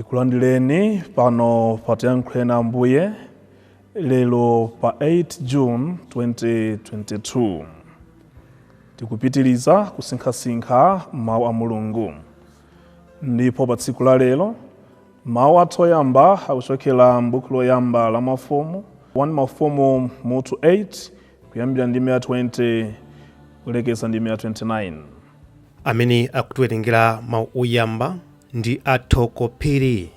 Tikulandireni pano pa Tiyankhuleni Ambuye lero pa 8 June 2022. Tikupitiriza kusinkhasinkha mawu a Mulungu, ndipo pa tsiku la lero mawu athu oyamba akuchokera m'buku loyamba la Mafumu, 1 Mafumu mutu 8, kuyambira ndime ya 20 kulekeza ndime ya 29. Amene akutiwerengera mawu oyamba ndi a Thoko Phiri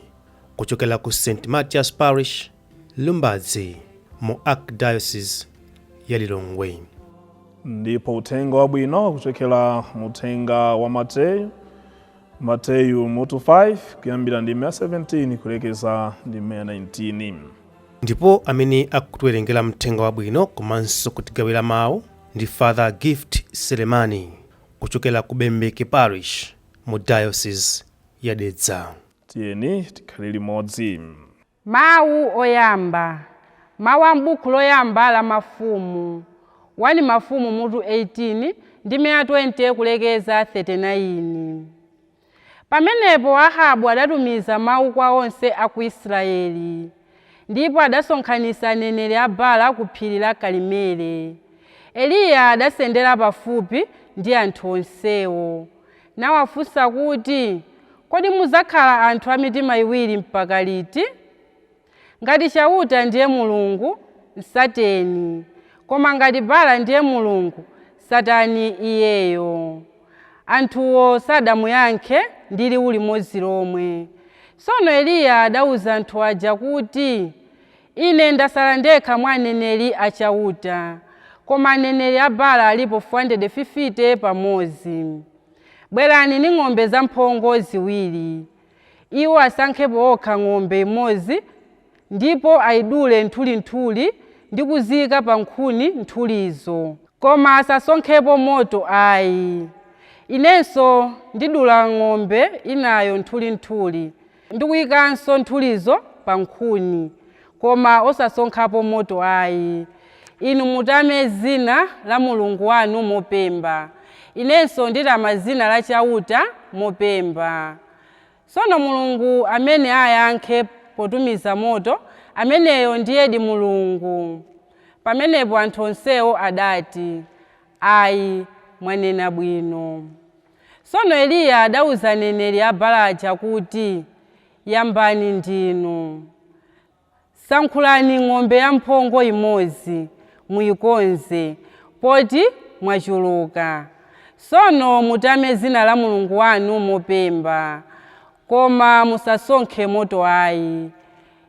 kuchokera ku St Mathias Parish, Lumbadzi, mu Archdiocese ya Lilongwe. Ndipo uthenga wabwino kuchokera mu uthenga wa Mateyu, Mateyu mutu 5, kuyambira ndime ya 17 kulekeza ndime ya 19. Ndipo amene akutiwerengera mthenga wabwino komanso kutigawira mawu ndi Father Gift Selemani kuchokera ku Bembeke Parish mu Diocese ya Dedza. Tiyeni tikhale limodzi. Mawu oyamba, mawu a m'buku loyamba la Mafumu, 1 Mafumu mutu 18, ndime ya 20 kulekeza 39. Pamenepo Ahabu adatumiza mawu kwa onse a ku Israeli, ndipo adasonkhanitsa aneneri a Baala ku phiri la Karimeli. Eliya adasendera pafupi ndi anthu onsewo, nawafunsa kuti, "Kodi mudzakhala anthu a mitima iwiri mpaka liti? Ngati Chauta ndiye Mulungu, msateni, koma ngati Baala ndiye Mulungu, satani iyeyo." Anthuwo sadamuyankhe ndi liwu limodzi lomwe. Tsono Eliya adawuza anthu aja kuti, "Ine ndasala ndekha mwa aneneri a Chauta, koma aneneri a Baala alipo 450 pamodzi. Bwerani ndi ng'ombe zamphongo ziwiri. Iwo asankhepo okha ng'ombe imodzi ndipo ayidule nthulinthuli ndi kuziyika pa nkhuni nthulizo, koma asasonkhepo moto ayi. Inenso ndidula ng'ombe inayo nthulinthuli ndi kuyikanso nthulizo pa nkhuni, koma osasonkhapo moto ayi. Inu mutame dzina la mulungu wanu mopemba, inenso nditama dzina la Chauta mopemba. Tsono Mulungu amene ayankhe potumiza moto, ameneyo ndiyedi Mulungu." Pamenepo anthu onsewo adati, "Ayi, mwanena bwino." Tsono Eliya adawuza aneneri a Baala aja kuti, "Yambani ndinu. Sankhulani ng'ombe yamphongo imodzi, muyikonze, poti mwachuluka. Tsono mutame dzina la mulungu wanu mopemba, koma musasonkhe moto ayi."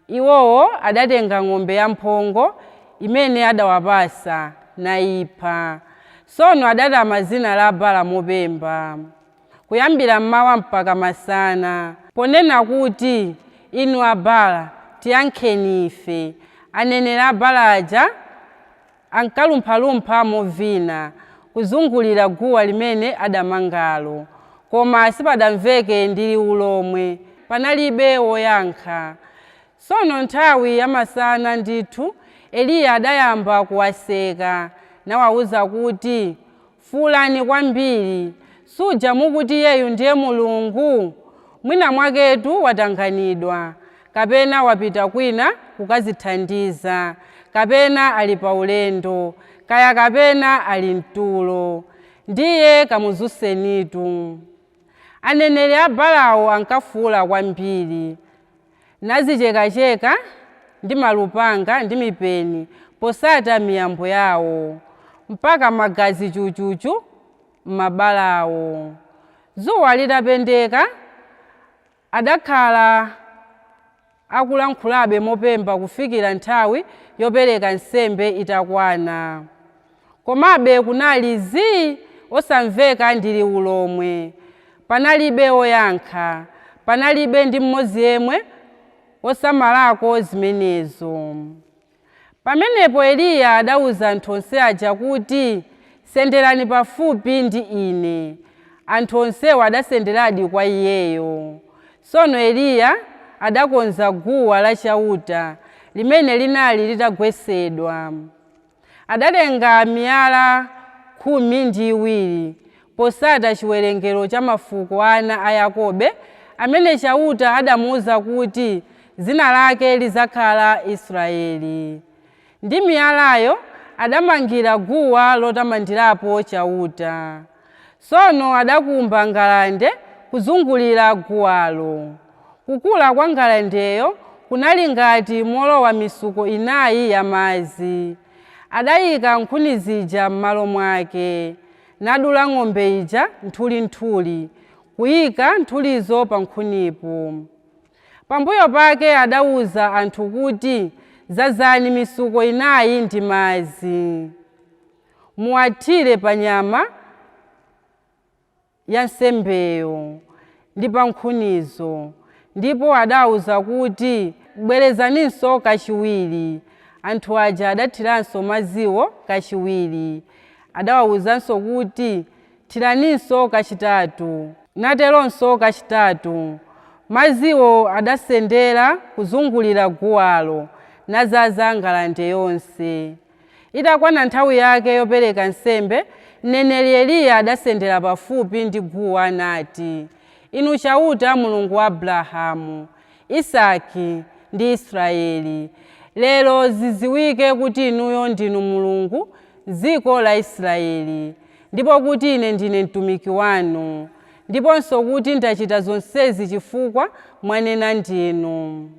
Iwowo adatenga ng'ombe yamphongo imene adawapasa nayipha. Tsono adatama dzina la Baala mopemba kuyambira mmawa mpaka masana, ponena kuti, "Inu a Baala, tiyankheni ife." Aneneri a Baala aja ankalumphalumpha movina kuzungulira guwa limene adamangalo, koma sipadamveke ndi liwu lomwe, panalibe woyankha. Tsono nthawi yamasana ndithu Eliya adayamba kuwaseka, nawawuza kuti, "Fuulani kwambiri, suja mukuti iyeyu ndiye mulungu? Mwina mwaketu watanganidwa, kapena wapita kwina kukadzithandiza, kapena ali pa ulendo, kaya kapena ali mtulo. Ndiye kamudzusenitu." Aneneri a Baalawo ankafuula kwambiri, nazichekacheka ndi malupanga ndi mipeni posata miyambo yawo, mpaka magazi chuchuchu m'mabalawo. Dzuwa litapendeka, adakhala akulankhulabe mopemba kufikira nthawi yopereka nsembe itakwana. Komabe kunali zii, osamveka ndi liwu lomwe. Panalibe woyankha, panalibe ndi mmodzi yemwe wosamalako zimenezo. Pamenepo Eliya adawuza anthu onse aja kuti, "Senderani pafupi ndi ine." Anthu onsewo adasenderadi kwa iyeyo. Tsono Eliya adakonza guwa la Chauta limene linali litagwetsedwa. Adatenga miyala 12 posata chiwerengero cha mafuko ana a Yakobe amene Chauta adamuwuza kuti dzina lake lidzakhala Israeli. Ndi miyalayo adamangira guwa lotamandirapo Chauta. Tsono adakumba ngalande kuzungulira guwalo. Kukula kwa ngalandeyo kunali ngati molowa misuko inayi ya madzi. Adayika nkhuni zija m'malo mwake, nadula ng'ombe ija nthulinthuli, kuyika nthulizo pa nkhunipo. Pambuyo pake adawuza anthu kuti, "Dzazani misuko inayi ndi madzi, muwathire pa nyama ya nsembeyo ndi pa nkhunizo." Ndipo adawuza kuti, "Bwerezaninso kachiwiri." Anthu aja adathiranso madziwo kachiwiri. Adawawuzanso kuti, "Thiraninso kachitatu." Nateronso kachitatu. Madziwo adasendera kuzungulira guwalo, nadzaza ngalande yonse. Itakwana nthawi yake yopereka nsembe, mneneri Eliya adasendera pafupi ndi guwa nati, "Inu Chauta Mulungu wa Abrahamu, Isaki ndi Israeli, lero zidziwike kuti inuyo ndinu Mulungu m'dziko la Israeli, ndipo kuti ine ndine mtumiki wanu, ndiponso kuti ndachita zonsezi chifukwa mwanena ndinu.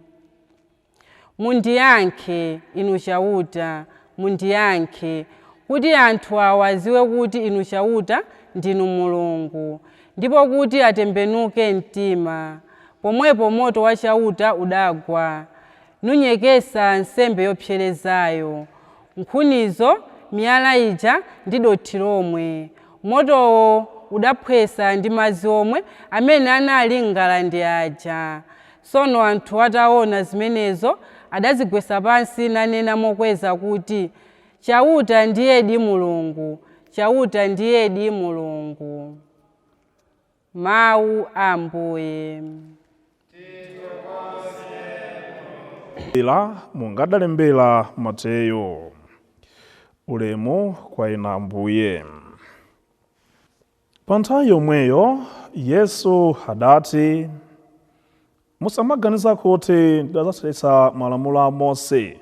Mundiyankhe, inu Chauta, mundiyankhe, kuti anthu awa adziwe kuti inu Chauta ndinu Mulungu, ndipo kuti atembenuke mtima." Pomwepo moto wa Chauta udagwa, nunyekesa nsembe yopserezayo, nkhunizo, miyala ija ndi dothi lomwe. Motowo udaphwesa ndi madzi omwe amene anali m'ngalande aja. Tsono anthu ataona zimenezo adadzigwetsa pansi nanena mokweza kuti, "Chauta ndiyedi Mulungu, Chauta ndiyedi Mulungu." Mawu a Ambuye. La mungadalembera Mateyo. Ulemu kwa inu Ambuye. Pa nthawi yomweyo Yesu adati, "Musamaganiza kuti ndidadzathetsa malamulo a Mose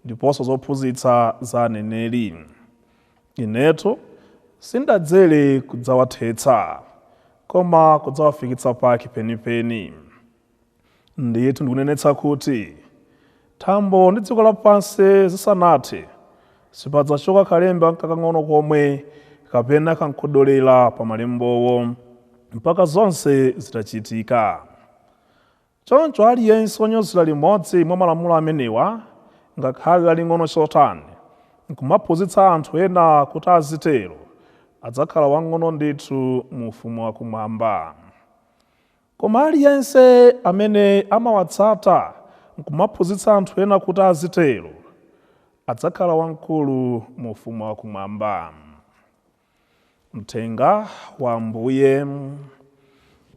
ndiponso zophunzitsa za aneneri. Inetu sindadzere kudzawathetsa, koma kudzawafikitsa pake penipeni. Ndithu ndikunenetsa kuti thambo ndi dziko lapansi zisanathe, sipadzachoka kalemba kakang'ono komwe kapena kankhodolera pa malembowo, mpaka zonse zitachitika. Choncho aliyense wonyozera limodzi mwa malamulo amenewa, ngakhale laling'ono chotani, nkumaphunzitsa anthu ena kuti azitero, adzakhala wang'ono ndithu mu ufumu wakumwamba. Koma aliyense amene amawatsata nkumaphunzitsa anthu ena kuti azitero, adzakhala wamkulu mu ufumu wakumwamba." Mthenga wa Ambuye.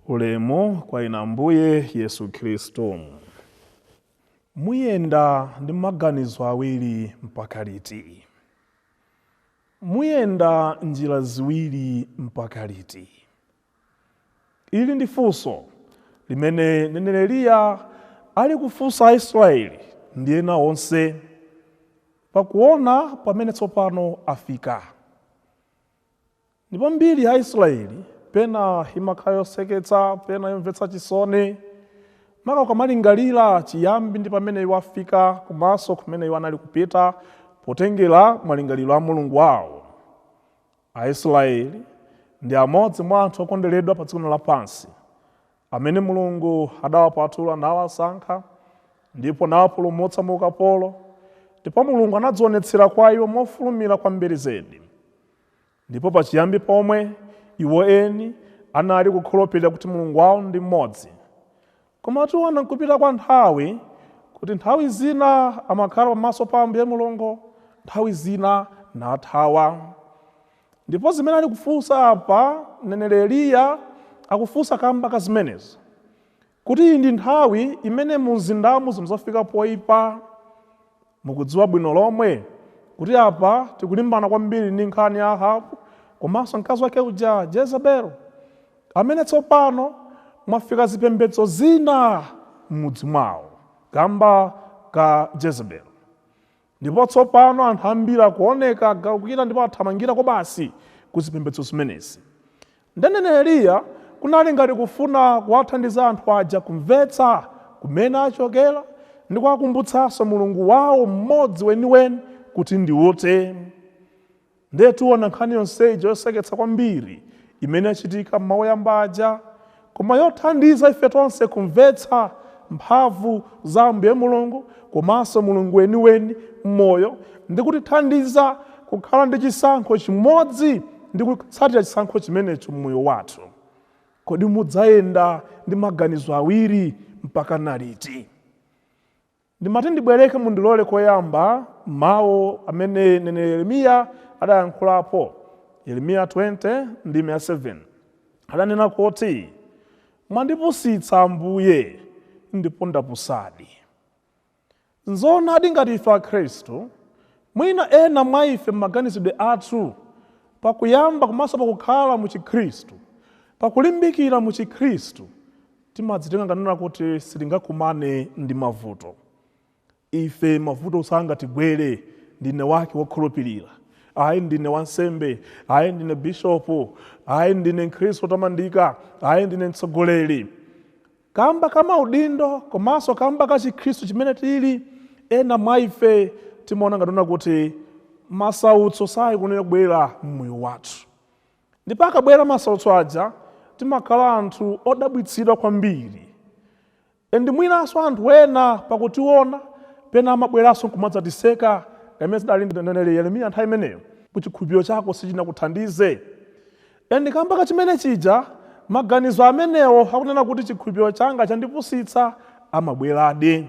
Ulemu kwa inu Ambuye Yesu Khristu. Muyenda ndi maganizo awiri mpaka liti? Muyenda njira ziwiri mpaka liti? Ili ndi funso limene mneneri Eliya ali kufunsa Aisraeli ndi ena onse pakuona pamene tsopano afika. Ndipo mbiri ya Aisraeli pena imakhala yoseketsa, pena yomvetsa chisoni, maka ukamalingalira chiyambi ndi pamene iwo afika komanso kumene iwo anali kupita potengera malingaliro a Mulungu wawo. Aisraeli ndi amodzi mwa anthu okondweredwa pa dziko lapansi amene Mulungu adawapatula nawasankha ndipo nawapulumutsa mu ukapolo, ndipo Mulungu anadzionetsera kwa iwo mofulumira kwambiri zedi. Ndipo pachiyambi pomwe iwo eni anali kukhulupirira kuti Mulungu wawo ndi mmodzi. Koma tiona nkupita kwa nthawi kuti nthawi zina amakhala pamaso pa Ambuye Mulungu, nthawi zina nathawa. Ndipo zimene ali kufunsa apa mneneri Eliya akufunsa kamba ka zimenezo, kuti iyi ndi nthawi imene mu mzindamu zinthu zafika poyipa. Mukudziwa bwino lomwe kuti apa tikulimbana kwambiri ndi nkhani ya Ahabu komanso mkazi wake uja Jezebelo, amene tsopano mwafika zipembedzo zina m'mudzi mwawo kamba ka Jezebel. Ndipo tsopano anthu ambiri akuoneka agawukira ndipo athamangira kobasi ku zipembedzo zimenezi. Mneneri Eliya kunali ngati kufuna kuwathandiza anthu aja kumvetsa kumene achokera ndi kuwakumbutsanso Mulungu wawo mmodzi weniweni kuti ndi uti. Ndiye tiona nkhani yonseyi yoseketsa kwambiri imene yachitika m'mawu oyamba aja, koma yothandiza ife tonse kumvetsa mphamvu za Ambuye Mulungu komanso Mulungu weniweni m'moyo, ndi kutithandiza kukhala ndi chisankho chimodzi ndi kutsatira chisankho chimenecho m'moyo wathu. Kodi mudzayenda ndi maganizo awiri mpaka naliti? Ndimati ndibwereke, mundilole koyamba mawu amene mneneri Yeremiya adayankhulapo. Yeremiya 20 ndime ya 7 adanena kuti, mwandipusitsa Ambuye, ndipo ndapusadi. Nzoonadi ngati ife Akhristu, mwina ena mwa ife m'maganizidwe athu pakuyamba komanso pakukhala mu Chikhristu, pakulimbikira mu Chikhristu, timadzitenga nganena kuti sitingakumane ndi mavuto. Ife mavuto sangatigwere, ndine wake wokhulupirira, ayi ndine wansembe, ayi ndine bishopu, ayi ndine mkhristu wotamandika, ayi ndine mtsogoleri. Kamba ka maudindo komanso kamba ka Chikhristu chimene tili, ena mwa ife timaona ngatona kuti masautso sayikunena kubwera m'moyo wathu. Ndipo akabwera masautso aja timakhala anthu odabwitsidwa kwambiri. Ndi mwinanso anthu ena pakutiona pena amabweranso kumadzatiseka, kamene zidali mneneri Yeremiya nthawi imeneyo, kuti chikhulupiriro chako sichinakuthandize. Ndi kamba ka chimene chija maganizo amenewo akunena kuti chikhulupiriro changa chandipusitsa amabweradi.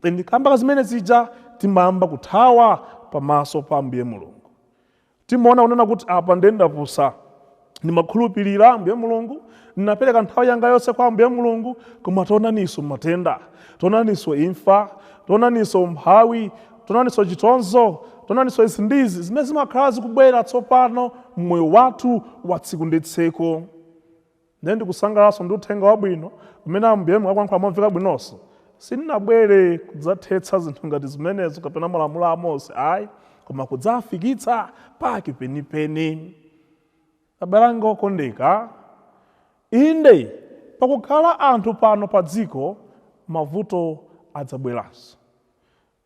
Ndi kamba ka zimene zija timayamba kuthawa pamaso pa Ambuye Mulungu. Timaona kunena kuti apa ndiye ndapusa, ndimakhulupirira Ambuye Mulungu, ndinapereka nthawi yanga yonse kwa Ambuye Mulungu, koma taonaninso matenda, taonaninso imfa, taonaninso umphawi, taonaninso chitonzo, taonaninso izi ndizi zimene zimakhala zikubwera tsopano m'moyo wathu wa tsiku ndi tsiku. Ndiye ndikusangalatsa ndi uthenga wabwino umene Ambuye Mulungu akuyankhula momveka bwinonso. Sindinabwere kudzathetsa zinthu ngati zimenezo kapena malamulo a Mose, ayi, koma kudzafikitsa pake penipeni. Abale anga okondeka, inde pakukhala anthu pano pa dziko mavuto adzabweranso.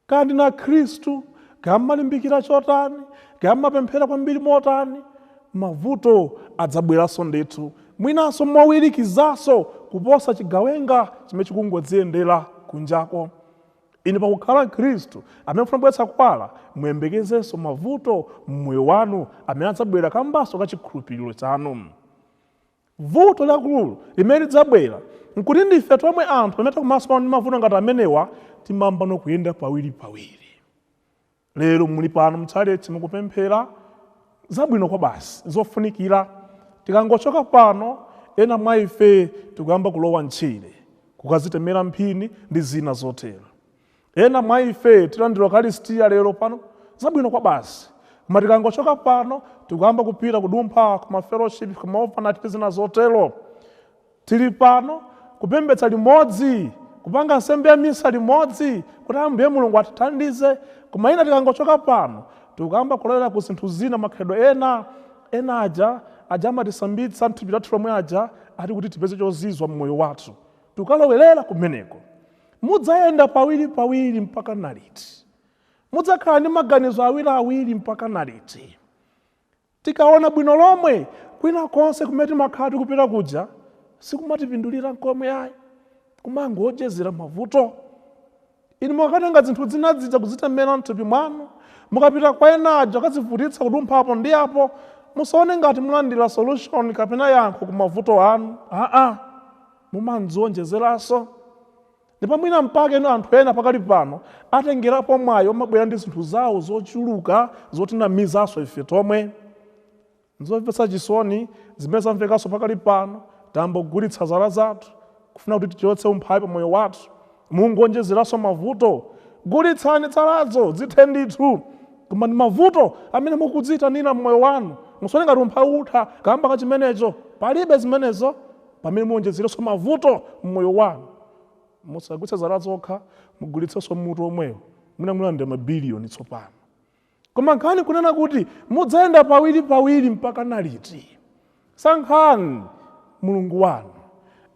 Kaya ndinu Akhristu, kaya mmalimbikira chotani, kaya mmapemphera kwambiri motani, mavuto adzabweranso ndithu, mwinanso mowirikizanso kuposa chigawenga chimene chikungodziyendera kunjako. Inu pakukhala Mkhristu amene mufuna kubweretsa kuwala, muyembekezenso mavuto m'moyo wanu amene adzabwera kambaso ka chikhulupiriro chanu. Vuto lakulu limene lidzabwera nkuti ndife tomwe anthu pamene takumanso ndi mavuto ngati amenewa timayamba kuyenda pawiri pawiri. Lero muli pano mtchalitchi mukupemphera zabwino kwa basi zofunikira. Tikangochoka pano ena mwa ife tikuyamba kulowa mtchire kukazitemera mphini ndi zina zotero. Ena mwa ife tilandira Ukaristiya lero pano zabwino kwa basi, koma tikangochoka pano tikuyamba kupita kudumpha kuma fellowship, kuma overnight ndi zina zotero. Tili pano kupembedza limodzi, kupanga nsembe ya misa limodzi kuti Ambuye Mulungu atithandize, koma ina tikangochoka pano tikuyamba kulowera ku zinthu zina, makhalidwe ena ena aja aja amatisambitsa mthupi lathu lomwe aja ati kuti tipeze chozizwa m'moyo wathu, tikalowerera kumeneko. Mudzayenda pawiri pawiri mpaka naliti? Mudzakhala ndi maganizo awiriawiri mpaka naliti? Tikaona bwino lomwe kwina konse kumene timakhala tikupita kuja sikumatipindulira nkomwe ayi, kumangoonjezera mavuto. Inu mukatenga zinthu zina zija kuzitemera mthupi mwanu, mukapita kwa ena aja kukazivutitsa kudumpha apo ndi apo, musaone ngati mulandira solution kapena yankho ku mavuto anu. Aa, mumanzionjezeranso. Ndipo mwina mpaka ino anthu ena pakali pano atengerapo mwayi omabwera ndi zinthu zawo zochuluka zotinamizanso ife tomwe. Nzomvetsa chisoni zimene zamvekanso pakali pano, tambogulitsa zala zathu kufuna kuti tichotse umphawi pa moyo wathu, mungonjezeranso mavuto. Gulitsani zalazo zithe ndithu, koma ndi mavuto amene mukudziyitanira mmoyo wanu. Musaone ngati umphawi utha kamba ka chimenecho, palibe zimenezo. Pamene muonjezerenso mavuto mmoyo wanu. Musagulitse zala zokha, mugulitsenso mutu omwewo, mwina mulandira mabiliyoni tsopano. Koma nkhani kunena kuti mudzayenda pawiri pawiri mpaka naliti? Sankhani Mulungu wanu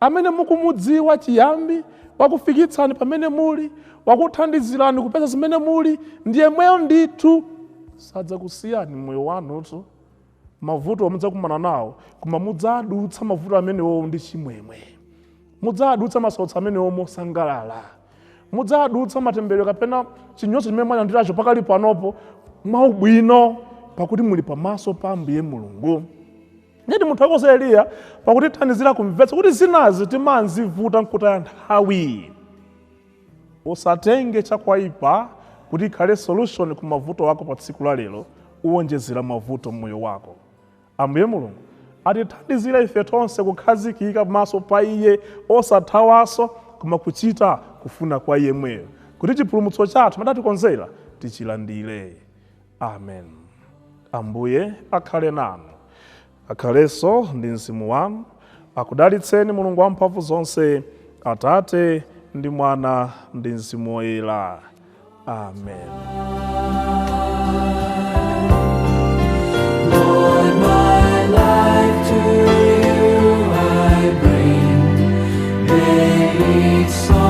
amene mukumudziwa chiyambi, wakufikitsani pamene muli, wakuthandizirani kupeza zimene muli, ndiye mweyo ndithu sadzakusiyani mmoyo wanutu. Mavuto mudzakumana nawo, koma mudzadutsa mavuto amenewo ndi chimwemwe, mudzadutsa masautso amenewo mosangalala, mudzadutsa matemberero kapena chinyoso chimene mwalandiracho pakali panopo mwaubwino, pakuti muli pamaso pa Ambuye Mulungu. Nditi munthu wakoza Eliya pakutithandizira kumvetsa kuti zinazi timanzivuta nkutaya nthawi. Usatenge chakwaipa kuti ikhale solution ku mavuto ako pa tsiku la lero, uwonjezera mavuto mmoyo wako. Ambuye Mulungu atithandizire ife tonse kukhazikika pamaso pa Iye, osathawaso, koma kuchita kufuna kwa Iye mweyo, kuti chipulumutso chathu madatikonzera tichilandire. Amen. Ambuye akhale nanu, akhalenso ndi mzimu wanu. Akudalitseni Mulungu wamphamvu zonse, Atate ndi Mwana ndi Mzimu Woyera. Amen. Lord, my life to you I bring. May each song